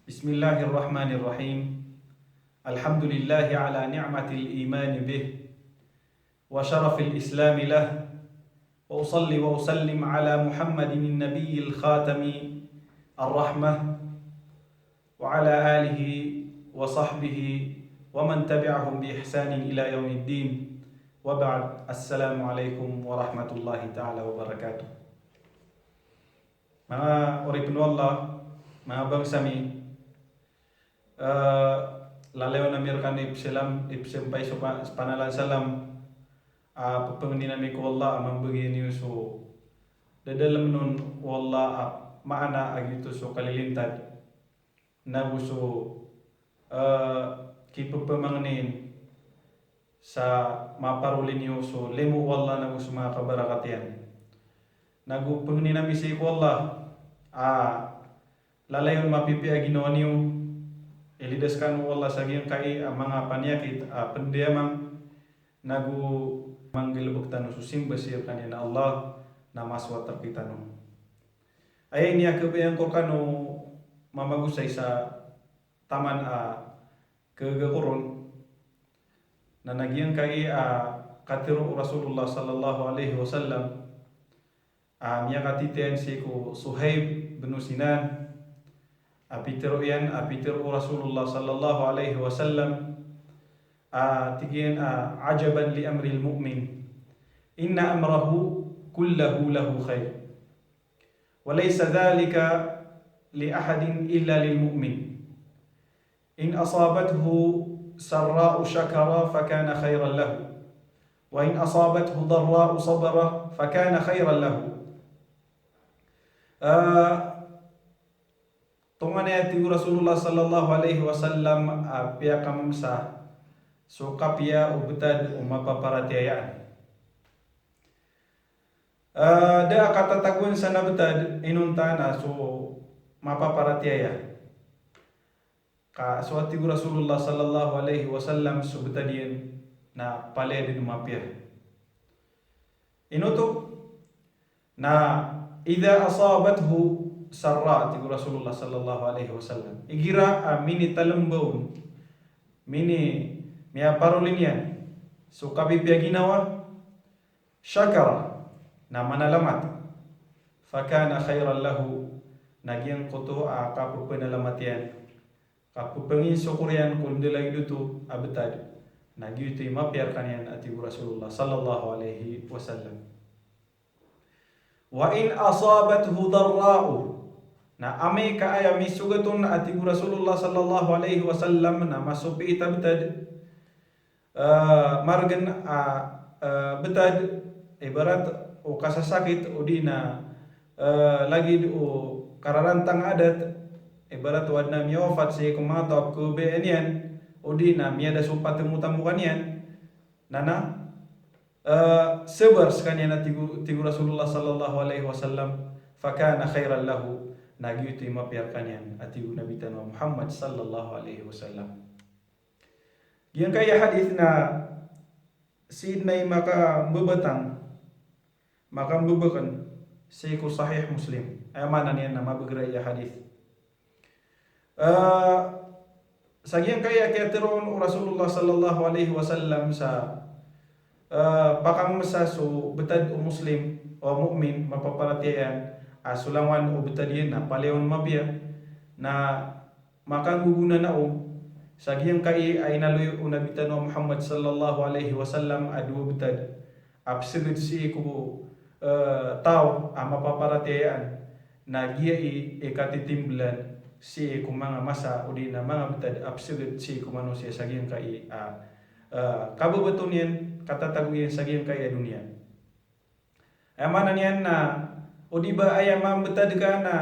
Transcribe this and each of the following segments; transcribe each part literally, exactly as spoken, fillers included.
بسم الله الرحمن الرحيم. الحمد لله على نعمة الإيمان به وشرف الإسلام له، وأصلي وأسلم على محمد النبي الخاتم الرحمة وعلى آله وصحبه ومن تبعهم بإحسان إلى يوم الدين. وبعد، السلام عليكم ورحمة الله تعالى وبركاته. Manga oripn o Allah, manga bangsa mi, eh, lalayon ami rkano i psalam, i psampay so pa-, panalan salam, a pphangnin ami ko Allah a mambgi niyo so dadalmn on o Allah a maana a giyoto so kalilintad, nago so, eh, kipphamangnin sa maparoli niyo so limo o Allah nago so manga kabarakat iyan. Nago pangnin ami sii ko Allah a lalayon mapipiya a ginawa niyo, ilidas kano o Allah sa giyangkai a manga paniyakit a pndayamang, nago manggalbk tano so simba sii rkaniyan a Allah na masowat rktano. Aya ini a kabayaan ko rkano mamagosay sa taman a kagaga ko ron, na giyangkai a katharo o Rasulullah sallallahu alaihi wasallam, a miyakatitayan sii ko Suhaib bin Sinan, a pitharo iyan, a pitharo o Rasulullah sallallahu alaihi wasallam, a tig iyan a, "Ajaban li amril mu'min. Inna amrahu kullahu lahu khair. Wa laysa dhalika li ahadin illa lil mu'min. In asabathu sarra'u shakara fakana khairan lahu. Wa in asabathu darra'u sabara fakana khairan lahu." Eh, tonganay a tig o Rasulullah sallallahu alaihi wasallam a piyakamamsa so kapiya o btad o mapaparatiyayaan. Eh, da a katatagoan sa na btad inonta na so mapaparatiyaya. Ka so a tig o Rasulullah sallallahu alaihi wasallam so btad iyan na palaya dn mapiya. Ino oto? Na idha asabathu sarra, tig o Rasulullah sallallahu alaihi wasallam. Igira a minitalmba on, mini, miyaparoli niyan so kapipiya a ginawa, shakara, na manalamat, fakana khairan lahu, na giyangkoto a kappanalamat iyan, kappanginsokor iyan ko ndalagid oto a btad, na giyoto i mapiya rkaniyan a tig o Rasulullah sallallahu alaihi wasallam. Wa in asabathu darra'u, na amay ka aya misogat on a tig o Rasulullah sallallahu alaihi wasallam na masopiit a btad, eh, margn a, eh, btad, ibarat o kasasakit odi na, eh, lagid o kararantang a adat, ibarat o adn a miyawafat sii ko manga taw a pkhababayaan iyan, odi na miyada so patemotamokan iyan, na na, eh, sabar skaniyan a tig o, tig o Rasulullah sallallahu alaihi wasallam, fakana khairan lahu, na giyoto i mapiya rkaniyan a tig o Nabi tano a Muhammad sallallahu alaihi wasallam. Giyangkaya hadith na sii dn i makambabatang, makambabakn sii ko Sahih Muslim. Aya maana niyan na mabagr aya hadith. Eh, sa giyangkaya kiyatharo on o Rasulullah sallallahu alaihi wasallam sa, eh, pakamsa so btad o Muslim, o mu'min, mapaparatiyaya, a so langowan o btad iyan na palaya on mapiya, na makanggogona na o, sa giyangkai a inaloy o Nabi tano a Muhammad sallallahu alaihi wasallam a dowa btad a psgd sii ko, eh, taw a mapaparatiyayaan, na giya i, i katitimblan sii ko manga masa odi na manga btad a psgd sii ko manosiya sa giyangkai a, eh, kababato niyan, katatago iyan sa giyangkai a doniya. Aya maana niyan na, o di ba aya mambtad ka na,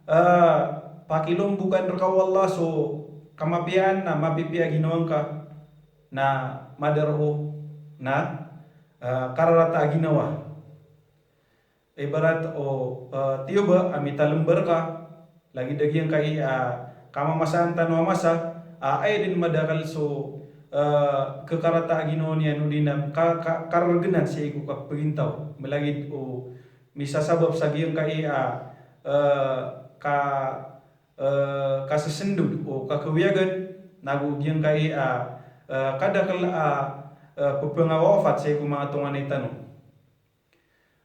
eh, pakilombokan rka o Allah so kamapiyaan na mapipiya a ginawa ngka, na madar o na, eh, kararata a ginawa. Ibarat o, eh, tiyoba a mitalmba rka, lagid a giyangkai a kamamasaan tano a masa, a aya dn madakl so, eh, khakarata a ginawa niyan odi na ka, ka, karargnan sii ko kapagintaw. Malagid o misasabap sa giyangkai a, eh, ka, eh, kasesendod o kakawiyagan, nago giyangkai a, eh, kadakl a, eh, pepengawafat sii ko manga tonganay tano.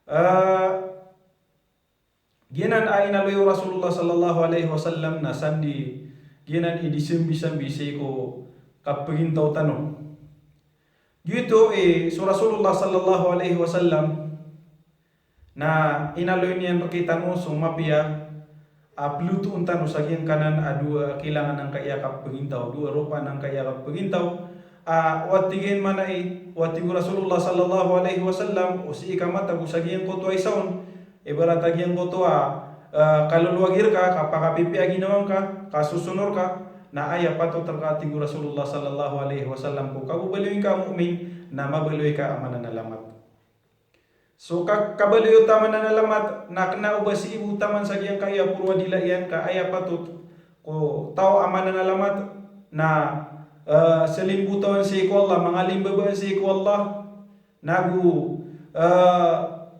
Eh, Giyanan a inaloy o Rasulullah sallallahu alaihi wasallam na sandi giyanan i di sambi-sambi sii ko kapegintaw tano. Giyoto i so Rasulullah sallallahu alaihi wasallam na inaloy niyan rekitano so mapiya a pelotoon tano sa giyangkanan a dowa a kilangan angkaya kapegintaw, dowa a ropaan angkaya kapegintaw. A, o tig iyan mambo, o tig o Rasulullah sallallahu alaihi wasallam, o sii ka matago sa giyangkoto a isa on, ibarat a giyangkoto a, eh, kalolowagi reka, kapakapipiya a ginawa ngka, kasosono reka, na aya patot reka, tig o Rasulullah sallallahu alaihi wasallam, ko kababaloy ngka a mu'min, na mabaloy ka a mananalamat. So ka-, kabaloy o taman a mananalamat, na kena o ba sii bo taman sa giyangkaya poro a dila iyan ka aya patot ko taw a mananalamat na, eh, salimbotawan sii ko Allah, mangalimbabaan sii ko Allah, nago, eh,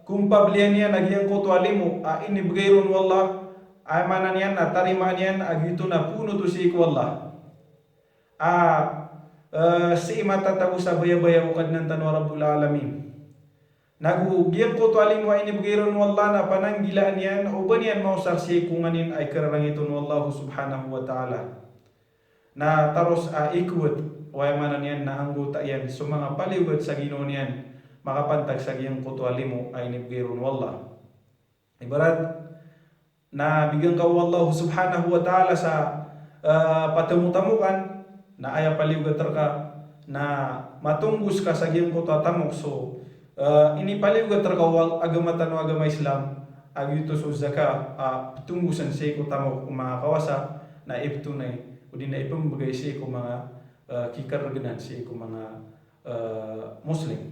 kompabalian iyan a giyangkoto a limo a inibegay ron o Allah, aya maana niyan na tarimaan iyan a giyoto na poon oto sii ko Allah. A, eh, sii matatago sa bayabaya o Kadnan tano a Rabbul Alamin. Nago giyangkoto a limo a inibegay ron o Allah na pananggilaan iyan, o ba niyan maosar sii ko nganin a ikararangit on o Allah subhanahu wa ta'ala. Na taros a ikowat, o aya maana niyan na anggota iyan, so manga paliyogat sa ginawa niyan, makapantag sa giyangkoto a limo a inibegay ron o Allah. Ibarat na bigyan ka o Allah subhanahu wa ta'ala sa, eh, patamotamokan, na aya paliyogat reka na matonggos ka sa giyangkoto a tamok so, eh, inipaliyogat reka o agama tano a agama Islam, a giyoto so zakat, a petonggosan sii ko tamok o manga kawasa, na ipetonay, odi na ipembegay sii ko manga, eh, kikaregenan sii ko manga, eh, Muslim.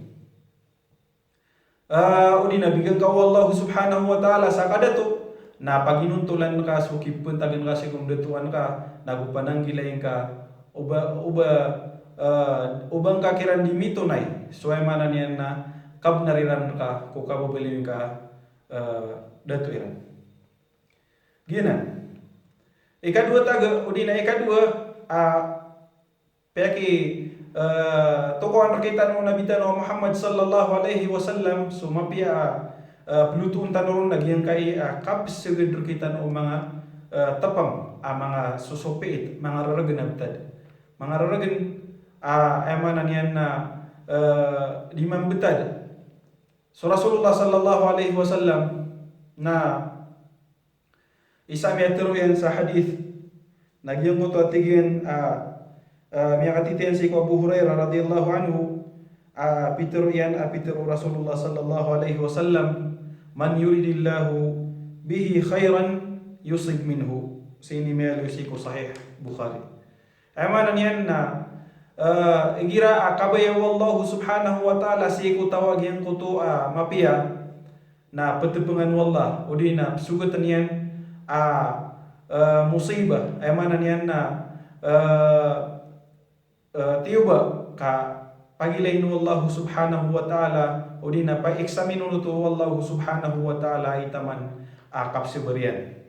Ah, odi na bigyan ka o Allah subhanahu wa ta'ala sa kadato, na paginontolan ka so kipentagan ka sii ko ndatoan ka, nago pananggilai ngka, o ba, o ba, ah, o ba ngka kiran di mitonay, so aya maana niyan na kabnar iran ka, ko kababaloy ngka, ah, dato iran. Giyanan. Ikadowa taga, odi na ikadowa, ah, Piyaki, eh, tokawan rekitano o Nabi tano a Muhammad sallallahu alaihi wasallam, so mapiya a, eh, pelotoon tano ron na giyangkai a kapeseged rekitano o manga, eh, tepeng a manga sosopiit, manga reregen a betad. Manga reregen a, aya maana niyan na, eh, di mambetad. So Rasulullah sallallahu alaihi wasallam na isa a miyatero iyan sa hadith, na giyangkoto a tig iyan, ah, ah, miyakatitho iyan sii ko Abu Hurairah radhiyallahu anhu, ah, pitero iyan, ah, pitero o Rasulullah sallallahu alaihi wasallam, "Man yuridillahu bihi khairan yusib minhu." Sii ini miyaaloy sii ko Sahih Bukhari. Aya maana niyan na, eh, igira a kabaya o Allah subhanahu wa ta'ala sii ko taw a giyangkoto a mapiya, na petepengan o Allah, odi na pesogaten iyan a, eh, musibah, aya maana niyan na, eh, eh, tiyoba ka pagilain o Allah subhanahu wa ta'ala, odi na pa-examine oto o Allah subhanahu wa ta'ala i taman a kapsabar iyan.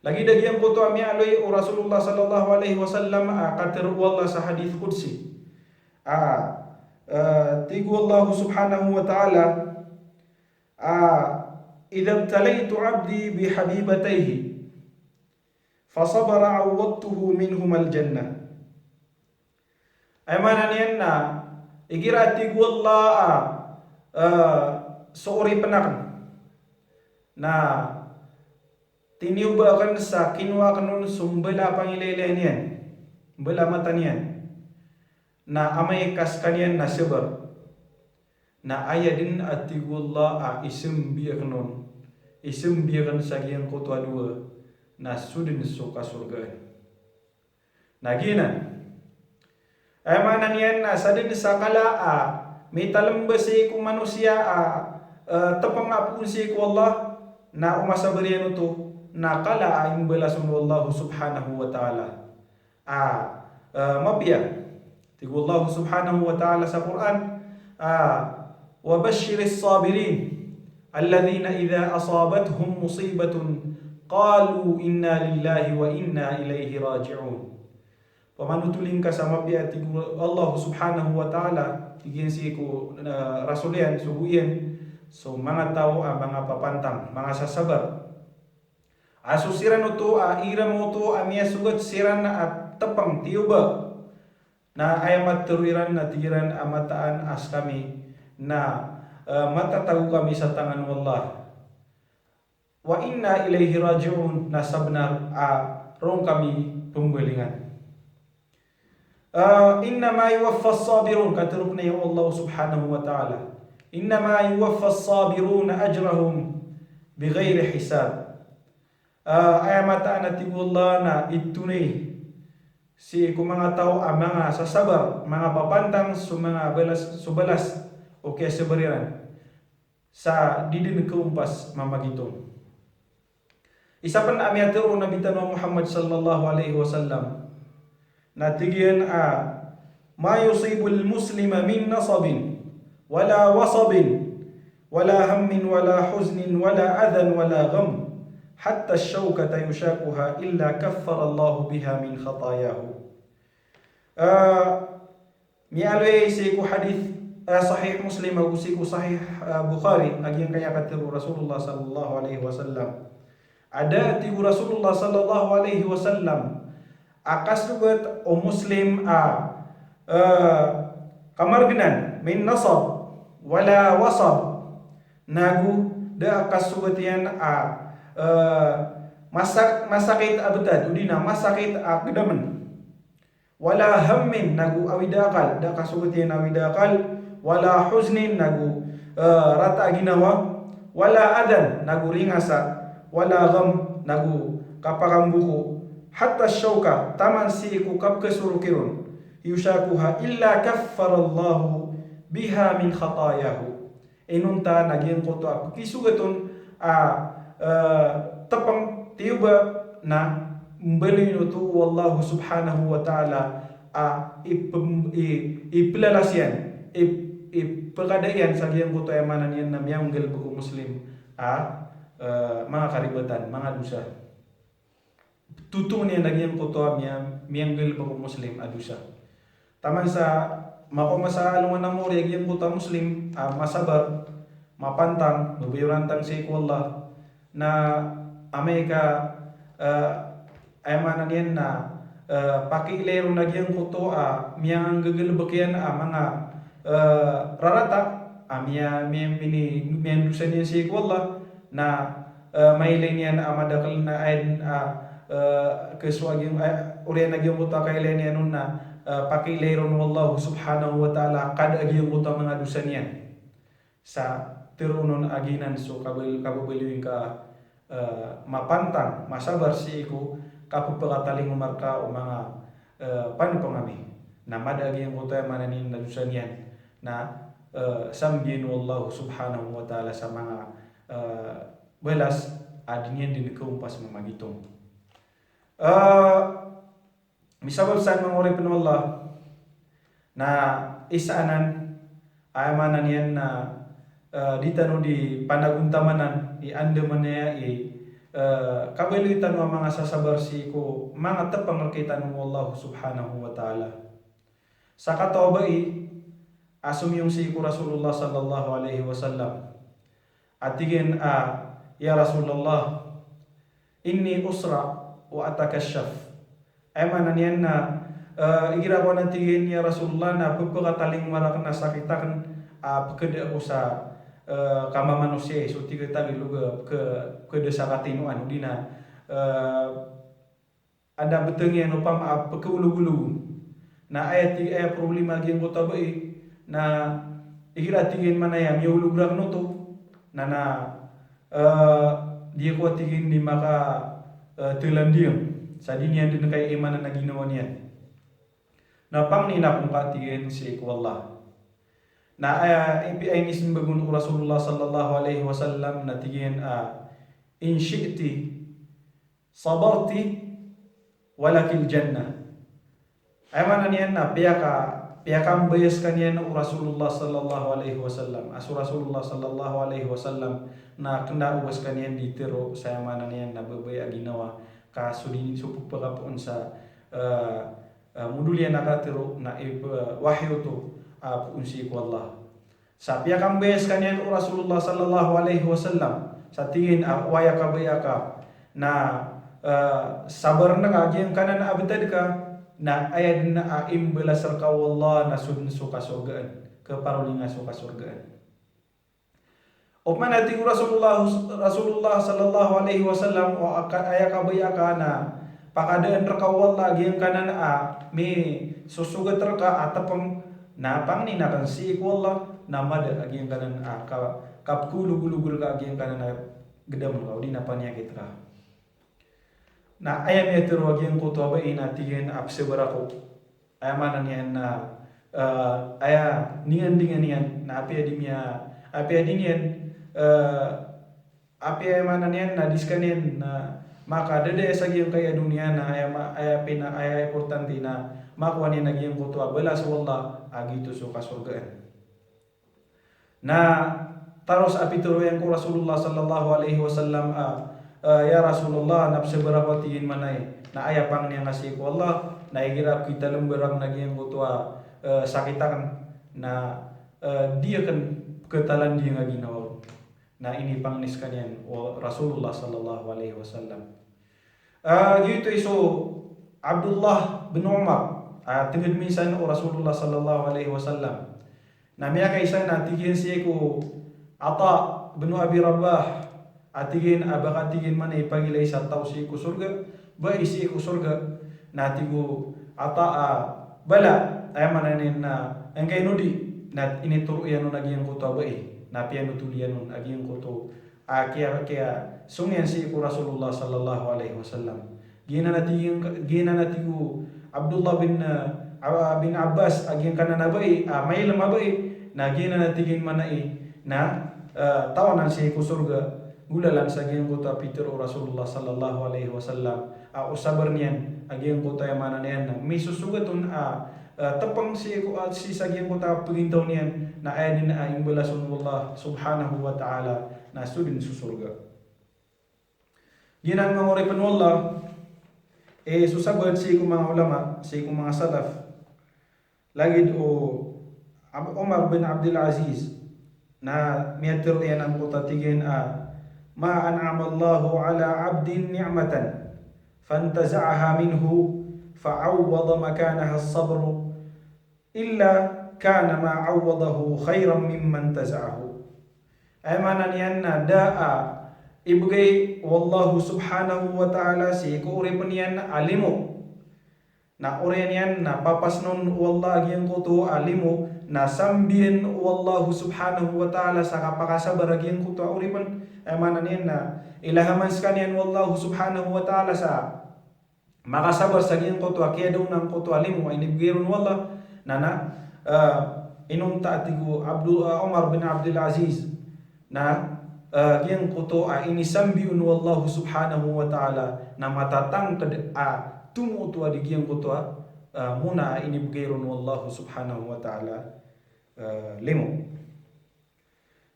Lagid a giyangkoto a miyaaloy o Rasulullah sallallahu alaihi wasallam a katero o Allah sa hadith qudsi. A, eh, tig o Allah subhanahu wa ta'ala, a, "Idha ibtalaitu abdi bihabibataihi, fasabara awwadtuhu minhumal jannah." Aya maana niyan na, igira tig o Allah a, eh, so oripen aken na tiniyoba aken sa kinowa aken on so mbala a pangilaylay niyan, mbala a mata niyan, na amay ka sekaniyan na sabar, na aya den a tig o Allah a isambi aken on, isambi aken sa giyangkoto a dowa, na so den so kasorgaan. Na giyanan. Aya maana niyan na sadn sa kala a mitalmbs sii ko manosiya a, eh, tpng a poon sii ko Allah, na o masabar iyan oto, na kala a imbalas on o Allah subhanahu wa ta'ala a, eh, mapiya. Tig o Allah subhanahu wa ta'ala sa Qur'an, a, "Wa bashshiris sabirin, alladhina idha asabathum musibatun Qalu inna lillahi wa inna ilayhi raji'un. Pamanotoling ka sa mapiya, tig o Allah subhanahu wa ta'ala, tig iyan sii ko, eh, Rasul iyan, sogo iyan, so manga taw a manga papantang, manga sasabar. A so siran oto a igira mambo oto a miyasogat siran a tepeng, tiyoba. Na aya matero iran na tig iran a mataan a sekami na, eh, matatago kami sa tangan o Allah. Wa inna ilayhi raji'un, na sabenar a roo kami pembalingan. Ah, innama yuwaffas sabirun, katero pen o Allah subhanahu wa ta'ala. Innama yuwaffas sabiruna ajrahum bighayri hisab. Ah, aya mataan a tig o Allah na itonay sii ko manga taw a manga sasabar, manga papantang so manga balas, so balas o kiyasabar iran sa di den kaompas mamagitong. Isa pen a miyatero o Nabi tano a Muhammad sallallahu alaihi wasallam na tig iyan a, "Ma yusibul muslima min nasabin, wala wasabin, wala hammin, wala huznin, wala adhan, wala gham, hatta ash-shawkata yushakuha illa kaffara Allahu biha min khatayahu." Ah, Miyaaloy sii ko hadith, eh, Sahih Muslim ago sii ko Sahih, eh, Bukhari, a giyangkaya katero o Rasulullah sallallahu alaihi wasallam. A da, tig o Rasulullah sallallahu alaihi wasallam, a kasogat o Muslim a, eh, kamargenan, min nasab, wala wasab, nago da a kasogat iyan a, eh, masak-, masakit a betad, odi na masakit a gedamen. Wala hammin, nago awida akal, da kasogat iyan awida akal, wala huznin, nago, eh, rata a ginawa, wala adhan, nago ringasa, wala gham, nago kapakamboko, hatta shawka, taman sii ko kapkesorok iron, yushakuha illa kaffarallahu biha min khatayahu. Inonta na giyangkoto a pekisogat on a, eh, tepeng, tiyoba, na mbaloyin oto o Allah subhanahu wa ta'ala a ipem-, i-, ipelalas iyan, ip-, ipekada iyan sa giyangkoto a aya maana niyan na miyanggalebek o Muslim a, eh, manga karibatan, manga dosa. Totongen iyan a giyangkoto a miya-, miyanggalebek o Muslim a dosa. Taman sa makaoma sa alongan a mori a giyangkoto a Muslim a masabar, mapantang, mbabayorantang sii ko Allah, na amay ka, eh, aya maana niyan na, eh, pakiilay ron a giyangkoto a miyanggalebek iyan a manga, eh, rarata a miya-, miya-, mini-, miyandosa niyan sii ko Allah, na eh, mailay niyan a madakel na aden a, eh, keso a giya, eh, oriyan a giyangkoto a kailay niyan on na, eh, pakiilay ron o Allah subhanahu wa ta'ala a kada a giyangkoto a manga dosa niyan. Sa teroon on a giyanan so kabal-, kababaloy ngka, eh, mapantang, masabar sii ko kapepakatalingoma rka o manga, eh, panopeng ami. Na mada a giyangkoto a aya maana niyan na dosa niyan. Na, eh, sambiyan o Allah subhanahu wa ta'ala sa manga, eh, balas a di niyan den kaompas mamagitong. Eh, misabap san manga oripen o Allah na isa anan a aya maana niyan na, eh, di tano di panagontamanan i andamanaya i, eh, kabaloy tano a manga sasabar sii ko manga tepeng rektano o Allah subhanahu wa ta'ala. Sakataw a bai a somiyong sii ko Rasulullah sallallahu alaihi wasallam a tig iyan a, "Ya Rasulullah, inni usra wa atakashaf." Aya maana niyan na, eh, igira ko anan, tig iyan, ya Rasulullah, na pepakatalingoma raken a sakit aken a pekeda ako sa, eh, kamamanosiya, so tig a tagilog a peke-, pekeda sa katinoan, odi na, eh, anda beteng iyan opama a pekeologolog. Na aya ti-, aya problema giyangkoto a bai na igira, tig iyan, manaya miyaolog raken oto, na, na, eh, di ako, tig iyan, di maka, eh, telanding sa di niyan den kaiimanan a ginawa niyan. Na pangnin ako ngka, tig iyan, sii ko Allah. Na aya ipi-, aya inisembag on o Rasulullah sallallahu alaihi wasallam na tig iyan a, "In shi'ti sabarti wa lakil jannah." Aya maana niyan na apiya ka piyakambaya skaniyan o Rasulullah sallallahu alaihi wasallam. A so Rasulullah sallallahu alaihi wasallam na kna o ba skaniyan di tero sa aya maana niyan na babaya a ginawa ka so di, so pphakapoon sa, eh, eh, modol iyan a katero na ip-, eh, wahyu oto, ah, poon sii ko Allah. Sa piyakambaya skaniyan o Rasulullah sallallahu alaihi wasallam, sa tig iyan a, o aya kabaya ka na, eh, sabarn ka giyangkanan a btad ka, na aya dn a imbalas rka o Allah na so dn so kasorgaan, khaparolinga so kasorgaan. Opama na tig o Rasulullah, Rasulullah sallallahu alaihi wasallam, o aka-, aya kabaya ka na pakadaan rka o Allah giyangkanan a misosogat rka a tpng, na pangnin akn sii ko Allah, na mada a giyangkanan a ka-, kapkhologolog rka a giyangkanan a gdam ka, odi na paniyakit ka. Na aya miyatero a giyangkoto a bai na tig iyan a pzabar ako. Aya maana niyan na, eh, aya niyan di ngka niyan, na apiya di miya, apiya di niyan, eh, apiya aya maana niyan na di skaniyan na makadadaya sa giyangkaya doniya na aya ma-, aya pina-, aya importante na makowa niyan a giyangkoto a balas o Allah a giyoto so kasorgaan. Na taros a pitero iyan ko Rasulullah sallallahu alaihi wasallam a, eh, "Ya Rasulullah, na pzabar ako," tig iyan man ai, "na aya pangni angka sii ko Allah, na igira ako kitalmbr akn a giyangkoto a, eh, sakit akn, na, eh, di akn katalanding a ginawa on." Na inipangni skaniyan o Rasulullah sallallahu alaihi wasallam. Ah, giyoto i so Abdullah bin Umar, ah, tngd minsan o Rasulullah sallallahu alaihi wasallam. Na miyakaisa na tig iyan sii ko Ata bin Abi Rabah, a tig iyan a ba ka tig iyan man a ipagilay sa taw sii ko sorga, ba i sii ko sorga. Na tig o Ata a, "Bala," aya maana niyan na angkaino di, na initoro iyan on a giyangkoto a bai, na piyanothol iyan on a giyangkoto a kiya, kiyasong iyan sii ko Rasulullah sallallahu alaihi wasallam. Giyanan a tig, giyanan a tig o Abdullah bin, eh, Ab-, bin Abbas a giyangkanan a bai, ah, mailm a bai, na giyanan a tig iyan man ai, na, eh, taw anan sii ko sorga, golalan sa giyangkoto a pitero o Rasulullah sallallahu alaihi wasallam, ah, o sabar niyan a giyangkoto a aya maana niyan na misosogat on a, eh, tpng sii ko, ah, sii sa giyangkoto a pagintaw niyan, na aya dn a imbalas on o Allah subhanahu wa ta'ala na so dn so sorga. Giyanan manga oripn o Allah, eh, so sabaad sii ko manga ulama, sii ko manga salaf, lagid o Ab-, Umar bin Abdul Aziz, na miyatero iyan angkoto a tig iyan a, "Ma an'ama Allahu ala abdin ni'matan, fantaza'aha minhu, fa'awwada makanaha as-sabru, illa kana ma awwadahu khairan mimma intaza'ahu." Aya maana niyan na da a ibgay o Allah subhanahu wa ta'ala sii ko oripn iyan a limo. Na oriyan iyan na papasn on o Allah a giyangkoto a limo, na sambian o Allah subhanahu wa ta'ala sa kapakasabar a giyangkoto a oripn. Aya maana niyan na ilahaman skaniyan o Allah subhanahu wa ta'ala sa makasabar sa giyangkoto a kiyadao angkoto a limo a inibgay ron o Allah. Na, na, eh, inonta a tig o Abdul, eh, Umar bin Abdul Aziz, na, eh, giyangkoto a inisambi on o Allah subhanahu wa ta'ala na matatangkd a tomo oto a di giyangkoto a, eh, mona a inibgay ron o Allah subhanahu wa ta'ala, eh, limo.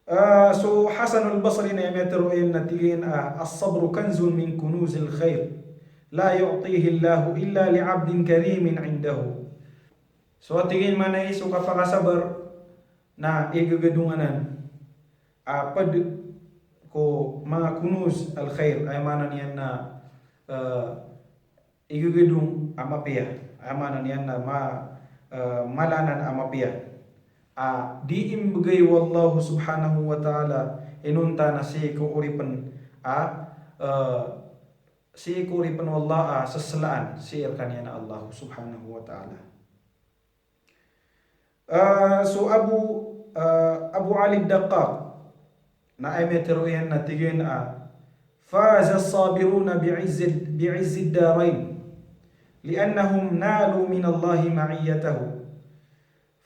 Ah, so Hasanul Basri na miyatero iyan na tig iyan a, "As-sabru kanzun min kunuzil khair, la yu'tihi Allahu illa li abdin karimin indahu." So a tig iyan man ai so kapakasabar na igagadong anan a pd ko manga kunuz al-khair, aya maana niyan na, ah, igagadong a mapiya, aya maana niyan na ma-, eh, mala anan a mapiya. A di imbgay o Allah subhanahu wa ta'ala inonta na sii ko oripn a, eh, sii ko oripn o Allah a saslaan sii rkaniyan a Allah subhanahu wa ta'ala. Ah, so Abu, ah, Abu Ali Daqqaq, na aya miyatero iyan na tig iyan a, "Faza as-sabiruna bi'izzi, bi'izzi ad-darain, li'annahum nalu min Allahi ma'iyyatahu,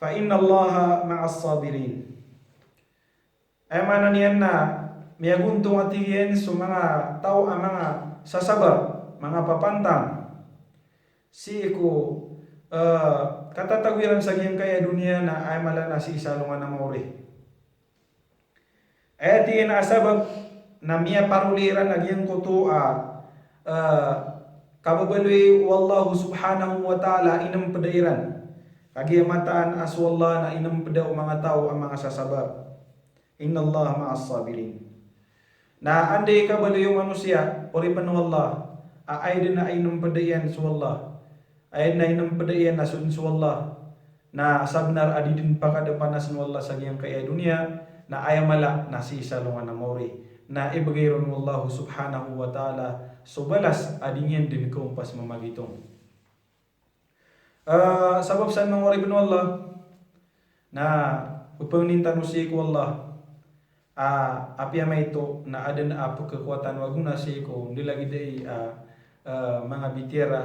fa inna Allaha ma'as sabirin." Aya maana niyan na miyagontong a tig iyan so manga taw a manga sasabar, manga papantang sii ko, eh, katatago iran sa giyangkaya doniya na aya mala na sii sa alongan a maori. Aya tig iyan a sabap na miyaparoli iran a giyangkoto a, eh, kababaloy o Allah subhanahu wa ta'ala a inempeda iran. Kagiya mataan a so Allah na inempeda o manga taw a manga sasabar. Innallaha ma'as sabirin. Na anda i kabaloy o manosiya, oripen o Allah, a aya den a inempeda iyan so Allah, aya den a inempeda iyan a so den so Allah, na sabenar a di den pakadepanasen o Allah sa giyangkaya doniya, na aya mala na sii sa alongan a maori. Na ibegay ron o Allah subhanahu wa ta'ala so balas a di niyan den kaompas mamagitong. Eh, sabap san manga oripen o Allah, na pepangnin tano sii ko Allah, a, apiya maito na aden a pekekuwatan o agona sii ko, anda lagid ai, a, eh, manga bitiyara,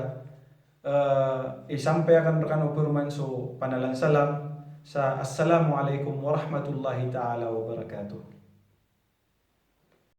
eh, isampay aken rekano peroman so panalan salam sa, Assalamu alaikum warahmatullahi ta'ala wabarakatuh.